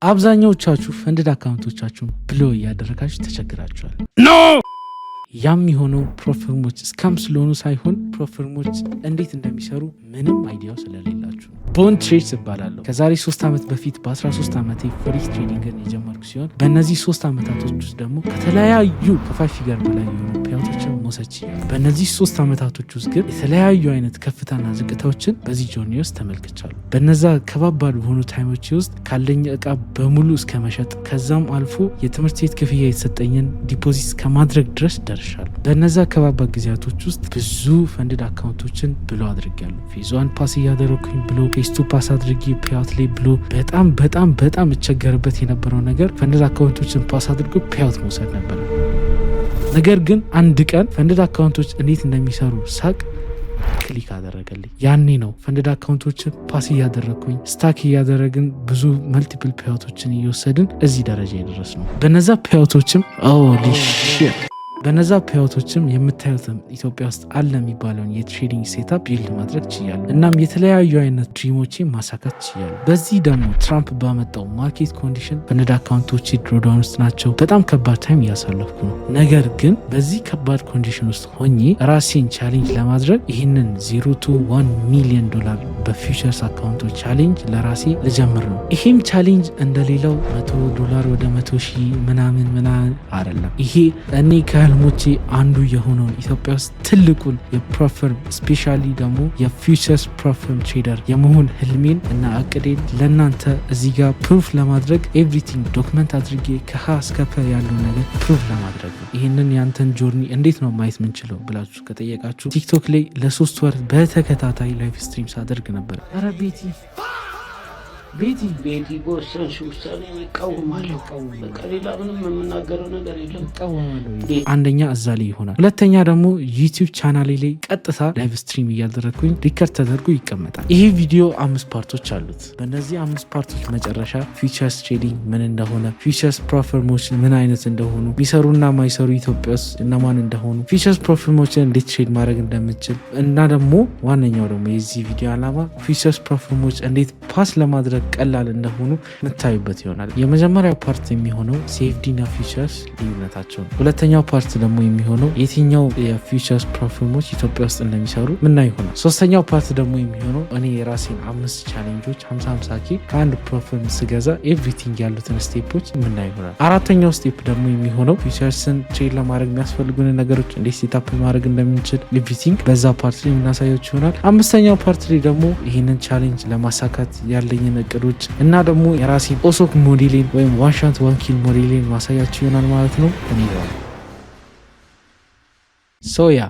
አብዛኛዎቻችሁ funded account ኦቻችሁን blow እያደረጋችሁ ተቸግራችኋል። No! ያም የሆነው prop firm ኦች scam ስለሆኑ ሳይሆን prop firm ኦች እንዴት እንደሚሰሩ ምንም idea ው ስለሌላችሁ ነው። ቦን ትሬድስ እባላለሁ። ከዛሬ 3 ዓመት በፊት በ13 ዓመቴ forex trading ን የጀመርኩ ሲሆን በእነዚህ 3 ዓመታቶች ውስጥ ደግሞ ከተለያዩ ከ five figure በላይ የሆኑ payout ኦችን መውሰድ ችያለሁ። በእነዚህ 3 ዓመታቶች ውስጥ ግን የተለያዩ አይነት ከፍታና ዝቅታዎችን በዚህ journey ውስጥ ተመልክቻለሁ። በነዛ ከባባድ በሆኑ time ኦች ውስጥ ካለኝ እቃ በሙሉ እስከ መሸጥ፣ ከዛም አልፎ የትምህርት ቤት ክፍያ የተሰጠኝን deposit ከማድረግ ድረስ ደርሻለሁ። በነዛ ከባባድ ጊዜያቶች ውስጥ ብዙ funded account ኦችን blow አድርጌያለሁ። Phase one pass እያደረግኩኝ blow፣ phase two pass አድርጌ payout ላይ blow። በጣም በጣም በጣም እቸገርበት የነበረው ነገር funded account ኦችን pass አድርጎ payout መውሰድ ነበር። ነገር ግን አንድ ቀን funded account ኦች እንዴት እንደሚሰሩ ሳቅ click አደረገልኝ። ያኔ ነው funded account ኦችን pass እያደረግኩኝ፣ stack እያደረግን፣ ብዙ multiple payout ኦችን እየወሰድን እዚህ ደረጃ የደረስነው። በነዛ payout ኦችም፣ holy shit፣ በነዛ payout ኦችም የምታዩትም ኢትዮጵያ ውስጥ አለ የሚባለውን የ trading setup build ማድረግ ችያለሁ። እናም የተለያዩ አይነት dream ኦቼን ማሳካት ችያለሁ። በዚህ ደግሞ ትራምፕ ባመጣው market condition funded account ኦቼ drawdown ውስጥ ናቸው። በጣም ከባድ time እያሳለፍኩ ነው። ነገር ግን በዚህ ከባድ condition ውስጥ ሆኜ ራሴን challenge ለማድረግ ይህንን 0 to 1 million dollar በ futures account ኦች challenge ለራሴ ልጀምር ነው። ይሄም challenge እንደሌላው 100 ዶላር ወደ 100,000 ምናምን ምናምን አይደለም። ይሄ እኔ ከህልሞቼ አንዱ የሆነውን ኢትዮጵያ ውስጥ ትልቁን የ prop firm፣ specially ደግሞ የ futures prop firm trader የመሆን ህልሜን እና እቅዴን ለእናንተ እዚህ ጋር proof ለማድረግ፣ everything document አድርጌ ከሀ እስከ ፐ ያለውን ነገር proof ለማድረግ ነው። ይህንን ያንተን journey እንዴት ነው ማየት ምንችለው ብላችሁ ከጠየቃችሁ ቲክቶክ ላይ ለ3 ወር በተከታታይ live stream ሳደርግ ነበር። ኧረ ቤቲ፣ ቤቲ! ቤቲ፣ በወሰንሽ ውሳኔ እቃወማለሁ። በቃ ሌላ ምንም የምናገረው ነገር የለም። አንደኛ እዛ ላይ ይሆናል። ሁለተኛ ደግሞ ዩቲዩብ ቻናሌ ላይ ቀጥታ live stream እያደረግኩኝ record ተደርጎ ይቀመጣል። ይሄ ቪዲዮ አምስት part ኦች አሉት። በእነዚህ አምስት part ኦች መጨረሻ futures trading ምን እንደሆነ፣ futures prop firm ኦች ምን አይነት እንደሆኑ፣ የሚሰሩና ማይሰሩ ኢትዮጵያ ውስጥ እነማን እንደሆኑ፣ futures prop firm ኦችን እንዴት trade ማድረግ እንደምችል እና ደግሞ ዋነኛው ደግሞ የዚህ ቪዲዮ ዓላማ futures prop firm ኦች እንዴት pass ለማድረግ ቀላል እንደሆኑ የምታዩበት ይሆናል። የመጀመሪያው part የሚሆነው CFD እና futures ልዩነታቸው ነው። ሁለተኛው part ደግሞ የሚሆነው የትኛው የ futures prop firm ኦች ኢትዮጵያ ውስጥ እንደሚሰሩ ምናይ ይሆናል። ሶስተኛው part ደግሞ የሚሆነው እኔ የራሴን አምስት challenge ኦች 50 50 K ከአንድ prop firm ስገዛ everything ያሉትን step ኦች ምናይ ይሆናል። አራተኛው step ደግሞ የሚሆነው futures ን trade ለማድረግ የሚያስፈልጉን ነገሮች እንዴት setup ማድረግ እንደምንችል everything በዛ part ላይ የምናሳያችሁ ይሆናል። አምስተኛው part ላይ ደግሞ ይህንን challenge ለማሳካት ያለኝን እቅዶች እና ደግሞ የራሴን OSOK ሞዴሌን ወይም one shot one kill ሞዴሌን ማሳያችሁ ይሆናል ማለት ነው። እኔ so yeah፣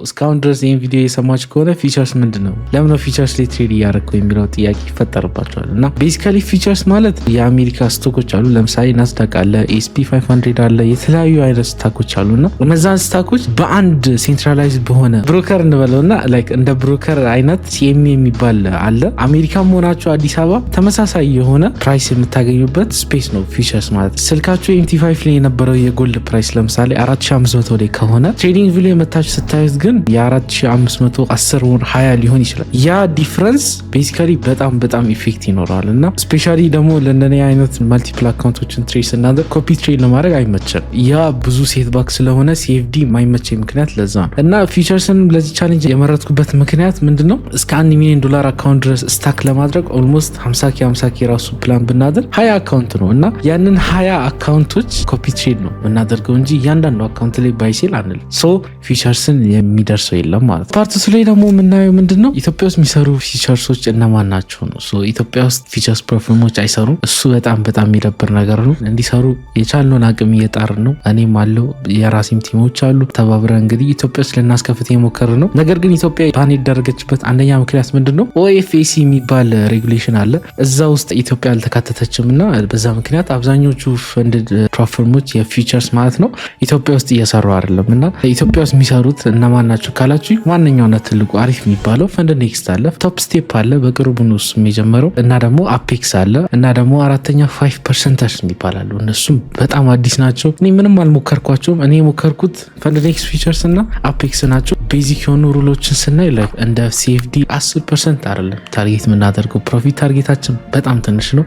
እስካሁን ድረስ ይህን ቪዲዮ የሰማችሁ ከሆነ futures ምንድን ነው፣ ለምነው futures ላይ trade እያደረግከው የሚለው ጥያቄ ይፈጠርባቸዋል። እና basically futures ማለት የአሜሪካ stock ኦች አሉ። ለምሳሌ ናስዳቅ አለ፣ S&P 500 አለ፣ የተለያዩ አይነት stock ኦች አሉ። እና እነዛን stock ኦች በአንድ centralized በሆነ broker እንበለው እና like እንደ broker አይነት CME የሚባል አለ። አሜሪካም ሆናችሁ አዲስ አበባ ተመሳሳይ የሆነ price የምታገኙበት space ነው futures ማለት። ስልካችሁ MT5 ላይ የነበረው የ gold price ለምሳሌ 4500 ላይ ከሆነ TradingView ላይ መታችሁ ስታዩት ግን የ4510 ወር 20 ሊሆን ይችላል። ያ difference basically በጣም በጣም effect ይኖረዋል እና specially ደግሞ ለእንደኔ አይነት multiple account ኦችን trade ስናደርግ copy trade ለማድረግ አይመቸም። ያ ብዙ setback ስለሆነ CFD የማይመቸኝ ምክንያት ለዛ ነው። እና futures ን ለዚህ challenge የመረጥኩበት ምክንያት ምንድን ነው? እስከ 1 ሚሊዮን ዶላር account ድረስ stack ለማድረግ almost 50 K 50 K ራሱ ፕላን ብናደርግ 20 account ነው እና ያንን 20 account ኦች copy trade ነው የምናደርገው እንጂ እያንዳንዱ account ላይ buy sell አንል፣ so futures ን የሚደርሰው የለም ማለት ነው። Part two ላይ ደግሞ የምናየው ምንድን ነው? ኢትዮጵያ ውስጥ የሚሰሩ futures ኦች እነማን ናቸው ነው። ኢትዮጵያ ውስጥ futures prop firm ኦች አይሰሩም። እሱ በጣም በጣም የሚደብር ነገር ነው። እንዲሰሩ የቻልነውን አቅም እየጣርን ነው። እኔም አለው፣ የራሴም team ኦች አሉ። ተባብረን እንግዲህ ኢትዮጵያ ውስጥ ልናስከፍት የሞከርን ነው። ነገር ግን ኢትዮጵያ ban የተደረገችበት አንደኛ ምክንያት ምንድን ነው? OFAC የሚባል regulation አለ። እዛ ውስጥ ኢትዮጵያ አልተካተተችም እና በዛ ምክንያት አብዛኞቹ funded prop firm ኦች የ futures ማለት ነው ኢትዮጵያ ውስጥ እየሰሩ አይደለም። እና ኢትዮጵያ ውስጥ የሚሰሩት እና እነማን ናቸው ካላችሁ ዋነኛውና ትልቁ አሪፍ የሚባለው FundedNext አለ፣ Topstep አለ፣ በቅርቡ ነው እሱም የጀመረው እና ደግሞ Apex አለ እና ደግሞ አራተኛ Five Percenters ይባላሉ። እነሱም በጣም አዲስ ናቸው። እኔ ምንም አልሞከርኳቸውም። እኔ የሞከርኩት FundedNext Futures እና Apex ናቸው። Basic የሆኑ rule ኦችን ስናይ እንደ CFD 10% አይደለም target የምናደርገው፣ profit target ኣችን በጣም ትንሽ ነው፣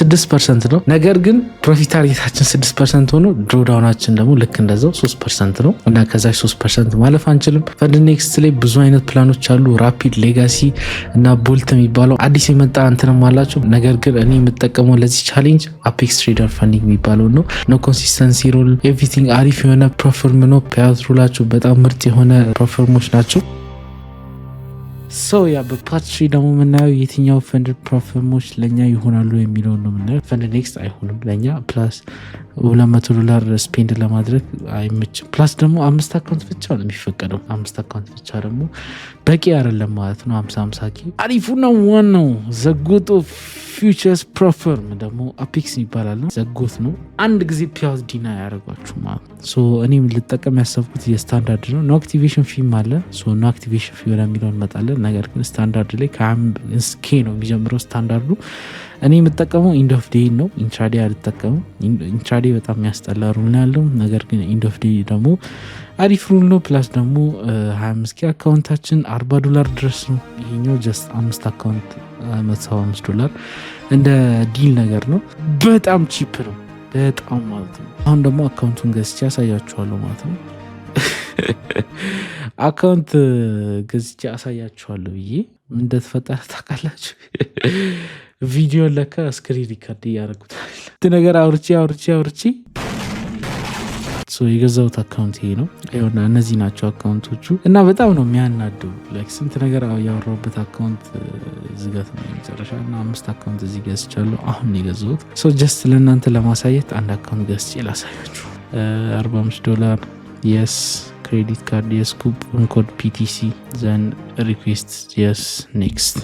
6% ነው። ነገር ግን profit target ኣችን 6% ሆኖ drawdown ኣችን ደግሞ ልክ እንደዛው 3% ነው እና ከዛ 3% ማለፍ አንችልም። FundedNext ላይ ብዙ አይነት ፕላኖች አሉ። Rapid፣ Legacy እና Bolt የሚባለው አዲስ የመጣ እንትንም አላቸው። ነገር ግን እኔ የምጠቀመው ለዚህ challenge Apex Trader Funding የሚባለው ነው። No consistency rule፣ everything አሪፍ የሆነ prop firm ነው። Payout rule ኣቸው በጣም ምርጥ የሆነ prop firm ኦች ናቸው። So yeah፣ በ part 3 ደግሞ የምናየው የትኛው funded prop firm ኦች ለእኛ ይሆናሉ የሚለውን ነው የምናየው። FundedNext አይሆንም ለእኛ፣ plus $200 spend ለማድረግ አይመችም። Plus ደግሞ አምስት account ብቻ ነው የሚፈቀደው። አምስት account ብቻ ደግሞ በቂ አይደለም ማለት ነው። 50 50 K። አሪፉና ዋናው the GOAT of futures prop firm ደግሞ Apex ይባላል ነው፣ the GOAT ነው። አንድ ጊዜ payout deny አያደርጓችሁም ማለት ነው። So እኔም ልጠቀም ያሰብኩት የስታንዳርድ ነው። No activation fee ም አለ። No activation fee ወደሚለው እንመጣለን። ነገር ግን ስታንዳርድ ላይ ከ5K ነው የሚጀምረው ስታንዳርዱ። እኔ የምጠቀመው end of day ነው። Intraday አልጠቀምም። Intraday በጣም የሚያስጠላ rule ነው ያለው። ነገር ግን end of day ደግሞ አሪፍ rule ነው። Plus ደግሞ 25 K account ኣችን $40 ድረስ ነው። ይሄኛው just አምስት account $175 እንደ deal ነገር ነው። በጣም cheap ነው፣ በጣም ማለት ነው። አሁን ደግሞ account ኡን ገዝቼ ያሳያችኋለሁ ማለት ነው። Account ገዝቼ አሳያችኋለሁ ብዬ እንደተፈጠረ ታውቃላችሁ። ቪዲዮ ለካ screen record እያደረጉታል። ነገር አውርቼ አውርቼ አውርቼ የገዛሁት account ይሄ ነው። ይኸውና እነዚህ ናቸው account ኦቹ እና በጣም ነው የሚያናደው። ስንት ነገር ያወራሁበት account ዝጋት ነው የመጨረሻ እና አምስት account እዚህ ገዝቻለሁ። አሁን የገዛሁት so just ለእናንተ ለማሳየት አንድ account ገዝቼ ላሳያችሁ። $45፣ yes፣ credit card yes፣ coupon code PTC፣ then request yes፣ next፣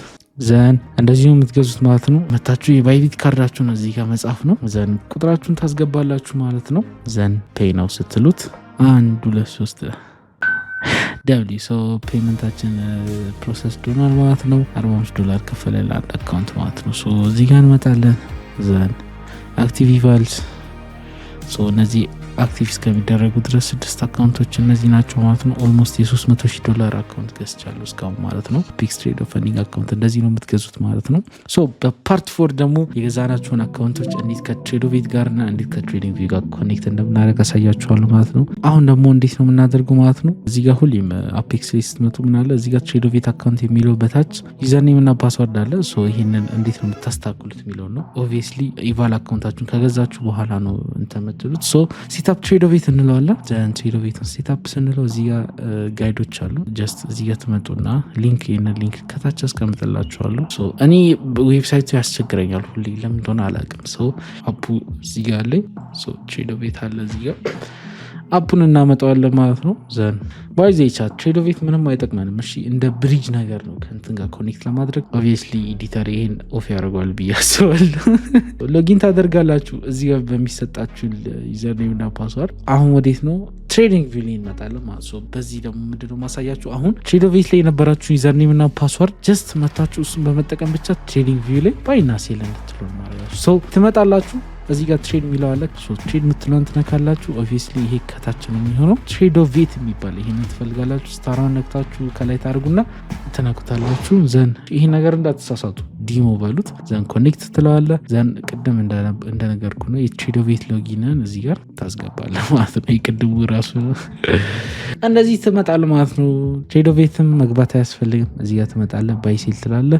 then እንደዚሁ የምትገዙት ማለት ነው። መታችሁ የ Bybit ካርዳችሁን እዚህ ጋር መጻፍ ነው። Then ቁጥራችሁን ታስገባላችሁ ማለት ነው። Then pay now ስትሉት አንድ ሁለት ሶስት W፣ so payment ኣችን process ሆኗል ማለት ነው። $45 ከፈለ ለአንድ account ማለት ነው። So እዚህ ጋር እንመጣለን። Then active evals፣ so እነዚህ active እስከሚደረጉ ድረስ ስድስት account ኦች እነዚህ ናቸው ማለት ነው። Almost የ300 ሺህ ዶላር account ገዝቻለሁ እስካሁን ማለት ነው። Apex Trader Funding account እንደዚህ ነው የምትገዙት ማለት ነው። So በ part 4 ደግሞ የገዛናቸውን account ኦች እንዴት ከ Tradovate ጋርና እንዴት ከ TradingView ጋር connect እንደምናደርግ አሳያችኋለሁ ማለት ነው። አሁን ደግሞ እንዴት ነው የምናደርገው ማለት ነው። እዚህ ጋር ሁሌም Apex ላይ ስትመጡ ምናለ እዚህ ጋር Tradovate account የሚለው በታች username እና password አለ። So ይህንን እንዴት ነው የምታስተካክሉት የሚለው ነው። Obviously eval account ኣችሁን ከገዛችሁ በኋላ ነው እንትን የምትሉት። So setup Tradovate እንለዋለን። Then Tradovate ን setup ስንለው እዚህ ጋር guide ኦች አሉ። Just እዚህ ጋር ትመጡና link፣ ይህንን link ከታች አስቀምጥላችኋለሁ። እኔ website ኡ ያስቸግረኛል ሁሌ፣ ለምን እንደሆነ አላውቅም። So app ኡ እዚህ ጋር አለኝ። Tradovate አለ እዚህ ጋር፣ app ኡን እናመጣዋለን ማለት ነው። Then by the way chat፣ Tradovate ምንም አይጠቅመንም። እሺ፣ እንደ bridge ነገር ነው ከእንትን ጋር connect ለማድረግ። Obviously editor ይሄን off ያደርገዋል ብዬ አስባለሁ። Login ታደርጋላችሁ እዚህ ጋር በሚሰጣችሁ username እና password። አሁን ወዴት ነው? TradingView ላይ እንመጣለን ማለት ነው። በዚህ ደግሞ ምንድነው ማሳያችሁ፣ አሁን Tradovate ላይ የነበራችሁ username እና password just መታችሁ እሱን በመጠቀም ብቻ TradingView ላይ buy ና sell እንድትሉ ማለት ነው። So ትመጣላችሁ፣ እዚህ ጋር trade የሚለው አለ። Trade የምትለውን ትነካላችሁ። Obviously ይሄ ከታች ነው የሚሆነው። Tradovate የሚባል ይሄንን ትፈልጋላችሁ። Star ኣን ነክታችሁ ከላይ ታደርጉና ትነኩታላችሁ። Then ይሄ ነገር እንዳትሳሳቱ demo በሉት። Then connect ትለዋለ። Then ቅድም እንደነገርኩ ነው፣ የ Tradovate login ን እዚህ ጋር ታስገባለ ማለት ነው። የቅድሙ ራሱ ነው። እንደዚህ ትመጣል ማለት ነው። Tradovate ም መግባት አያስፈልግም። እዚህ ጋር ትመጣለ፣ buy sell ትላለ።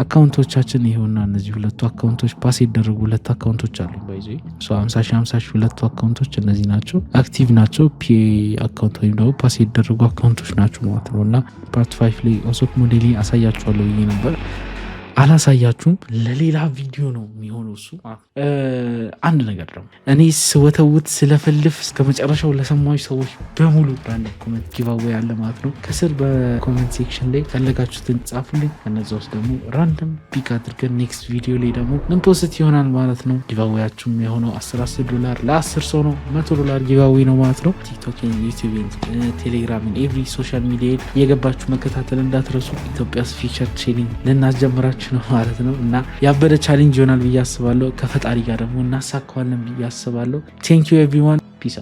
Account ኦቻችን ይሄውና እነዚህ ሁለቱ account ኦች፣ pass የተደረጉ ሁለት account ኦች አሉ። By the way 50 ሺህ 50 ሺህ ሁለቱ account ኦች እነዚህ ናቸው፣ active ናቸው። PA account ወይም ደግሞ pass የተደረጉ account ኦች ናቸው ማለት ነው። እና part 5 ላይ OSOK model አሳያችኋለሁ ብዬ ነበር። አላሳያችሁም። ለሌላ ቪዲዮ ነው የሚሆነው እሱ። አንድ ነገር ደግሞ እኔ ስወተውት ስለፈልፍ እስከ መጨረሻው ለሰማችሁ ሰዎች በሙሉ random comment giveaway አለ ማለት ነው። ከስር በ comment section ላይ ፈለጋችሁትን ጻፉልኝ። ከነዛ ውስጥ ደግሞ random pick አድርገን next ቪዲዮ ላይ ደግሞ ምን post ይሆናል ማለት ነው። Giveaway ያችሁም የሆነው 10 10 ዶላር ለ10 ሰው ነው። 100 ዶላር giveaway ነው ማለት ነው። ቲክቶክን፣ ዩቲዩብን፣ ቴሌግራምን፣ every social media እየገባችሁ መከታተል እንዳትረሱ። Ethiopia's future challenge ልናስጀምራችሁ ነው ማለት ነው እና ያበደ challenge ይሆናል ብዬ አስባለሁ። ከፈጣሪ ጋር ደግሞ እናሳካዋለን ብዬ አስባለሁ። Thank you everyone, peace.